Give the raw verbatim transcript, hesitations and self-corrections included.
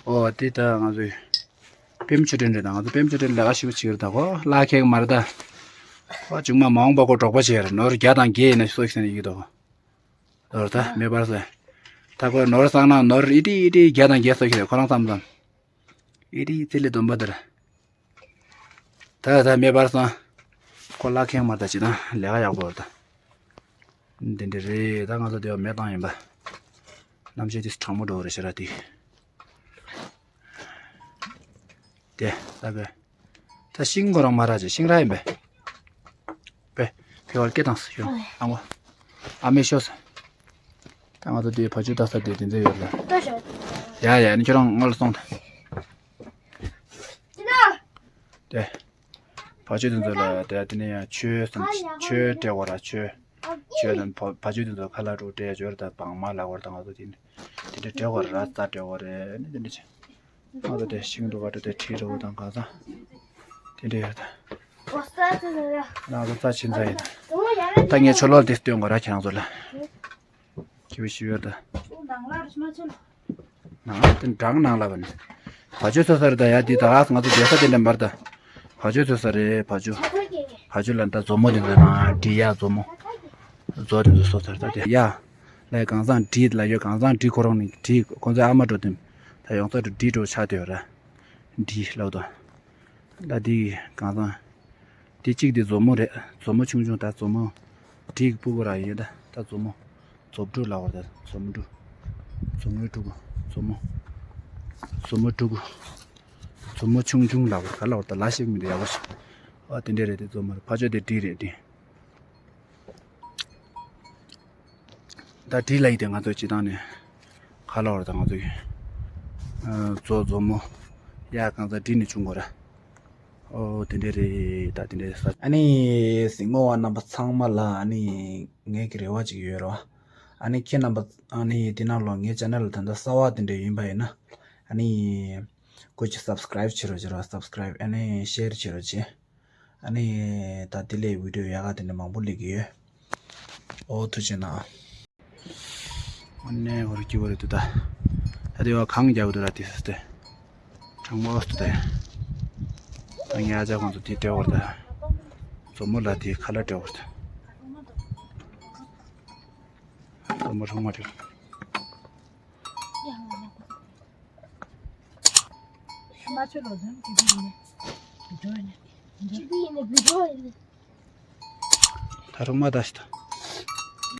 ཨོ་དེ་ད་ང་ཚོའི་པེམ་ཆུ་ཕྲན་རེད། ད་ང་ཚོ་པེམ་ཆུ་ཕྲན་ལས་ཀ་ཞིབ་པོ་བྱེད་ཀྱི་རེད། ད་ཁོ་གླ་ཁེག་མ་རེད་ད། ཁོ་ཅུང་མ་མ་འོངས་པ་ཁོ་འབྲོག་པ་བྱེད་རེད། ནོར་བརྒྱ་དང་བརྒྱད་ཡིན་ན་སོ་ཤི་ཟེར་ནས་ཡིག་འདུག་ནོར་ད་མེ་འབར་སོང་། ད་ཁོ་ནོར་བསགས་ན་ནོར་ཨི་ཏི་ཨི་ཏི་བརྒྱ་དང་བརྒྱད་སོ་ཤི་རེད། ཁོ་རང་ཙམ་ཙམ། ཨི་ཏི་ཨི་ཙི་ལི་སྡོམ་པ་དེར། ད་ད་མེ་འབར་སོང་། ཁོ་གླ་ཁེག་མ་རེད། ད་ཅི་ད་ལས་ཀ་ཡག་པོ་རེད་ད། འདི་འདྲ་རེད། ད་ང་ཚོ་དེ་བ་མེ་བཏང་ཡིན་པ། གནམ་གཤིས་དེ་གྲང་མོ་འགྲོ་རེད་ཤི་ར་དེ། དེ་ད་བས། ད་ཤིང་ཁོ་རང་མ་རག་ཅེ་ཤིང་རག་ཡིན་པས། པས། ཕེ་བར་སྐད་བཏང་སོ་ཡོ། ཨ་མོ། ཨ་མེ་ཤོ་སོ། ད་ང་ཚོ་དེ་བ་ཕྱུགས་ལྟ་ས་དེ་དེ་ཚོ་ཡོད་ལ། ཡ་ཡ་ནི་ཁྱོད་རང་སྔོན་ལ་སོང་ད། དེ། བ་ཕྱུགས་དེ་ཚོ་ལ་དེ་དེ་ནས་ཡང་ཆོས་སམ་ཆོས་སྤྲད་དགོས་ར་ཆོས། ཆོས་དང་བ་བ་ཕྱུགས་དེ་ཚོ་ཁ་ལག་འགྲོ་སྤྲད་འབྱོར་དང་བང་མ་ལ་བར་དང་ང་ཚོ་དེ་ནས་དེ་འདྲ་སྤྲད་དགོས་ར་ར་རྩ་སྤྲད་དགོས་རེད་ནི་དེ་འདྲ་བྱས། ང་ཚོ་དེ་ཤིང་འགྲོ་བ་འགྲོ་དེ་ཁྲིད་འགྲོ་དང་གང་ཟག་དེ་འདྲ་ཡོད་ད། ང་ཚོ་རྩ་ཆེན་ཚ་ཡིན། ད་ངས་ཆོ་ལོ་དེ་སྟོན་དགོས་ར་ཁྱེད་རང་ཚོ་ལ། ཁྱེད་བི་ཤི་ཡོད་ད། ནང་དེ་འགྲང་ནང་ལ་བ་ནི། བ་ཕྱུགས་ཚོ་ས་རེད་ད། ཡ་དེ་ད་ང་ཚོ་རྒྱལ་ས་དེ་འདྲ་མར་ད། བ་ཕྱུགས་ཚོ་ས་རེད་བ་ཕྱུགས། བ་ཕྱུགས་ལ་ད་མཛོ་མོ་དེ་ཚོ་ན་འབྲི་ཡ་མཛོ་མོ། མཛོ་དེ་ཚོ་སོ་ས་རེད་ད་དེ་ཡ། ལ་གང་ཟག་འབྲི་ལ་ཡོད་གང་ཟག་འབྲི་ཁོ་རང་ནི་འབྲི་ཁོ་ཚོའི་ཨ་མ་འགྲོ་དེ། ད་ཡོངས་རྫོགས་འབྲི་འགྲོ་ཆགས་དེ་ཡོད་ར། འབྲི་ལ་དོ། ད་འདི་གང་ཟག་འདི་གཅིག་འདི་མཛོ་མོ་རེད། མཛོ་མོ་ཆུང་ཆུང་ད་མཛོ་མོ། འབྲིའི་སྤུ་གུ་ར་ཡིན་ད། ད་མཛོ་མོ། མཛོ་ཕྲུག་ལབ་པ་ད་མཛོ་མོ་ཕྲུག་མཛོ་མོའི་ཕྲུ་གུ། མཛོ་མོ། མཛོ་མོ་ཕྲུ་གུ། མཛོ་མོ་ཆུང་ཆུང་ལབ་པ་ག་ལབ་པ་ད་ལ་ཞིག་མི་འདུག་ཡག་པོ་ཞིག་ཨ་དེ་འདྲས་རེད། དེ་མཛོ་མོ་རེད། ཕ་ཆོས་དེ་འབྲི་རེད་དེ། ད་འབྲི་ལ་ཡི་དེ་ང་ཚོ་སྤྱི་བཏང་ནས་ཁ་ལོ་བར་དང་ང་ཚོ་ཡི་མཛོ་མཛོ་མོ་ཡ་གང་ཚ་འབྲི་ནས་བྱུང་དགོས་ར། ཨོ་དེ་འདྲས་རེད། ད་དེ་འདྲས་ས། ཨ་ནི་གཟིགས་མོ་བ་རྣམ་པ་ཚང་མ་ལ་ཨ་ནི་ངའི་གི་རེ་བ་ཅིག་ཡོད་རོ། ཨ་ནི་ཁྱེད་རྣམ་པ་ཨ་ནི་དེ་ནང་ལོགས་ངའི་ཆེ་ནལ་ད་ལྟ་གསར་བ་དེ་འདྲས་ཡིན་པ་ཡིན་ན་ཨ་ནི་ཁོ་ཅིག་སབ་སི་ཀ་རབ་བྱེད་རོགས་བྱེད་རོགས། སབ་སི་ཀ་རབ་ཨ་ནི་ཤེར་བྱེད་རོགས་བྱེད། ཨ་ནི་ད་དེ་ལས་བི་ཌིའོ་ཡག་ག་དེ་འདྲ་མང་པོ་སླེབས་ཀྱི་ཡོད། ཨོ་ཐུགས་རྗེ་གནང་། ཨ་ནི་འོར་སྐྱིད་པོ་རེད་འདུག་ད། ད་དེ་བ་གང་རྒྱག་གི་འདུག་ར་དེ་སུ་སྟེ། གྲང་མོ་འོ་སྟེ་ད། ད་ངའི་ཨ་ཅག་ཁོང་ཚོ་དེ་སྤྲད་བར་ད། མཛོ་མོ་ལ་དེ་ཁ་ལག་སྤྲད་བར་ད། མཛོ་མོ་གྲང་མོ་རེད། ད་རུང་མ་ད་ཤི་ད།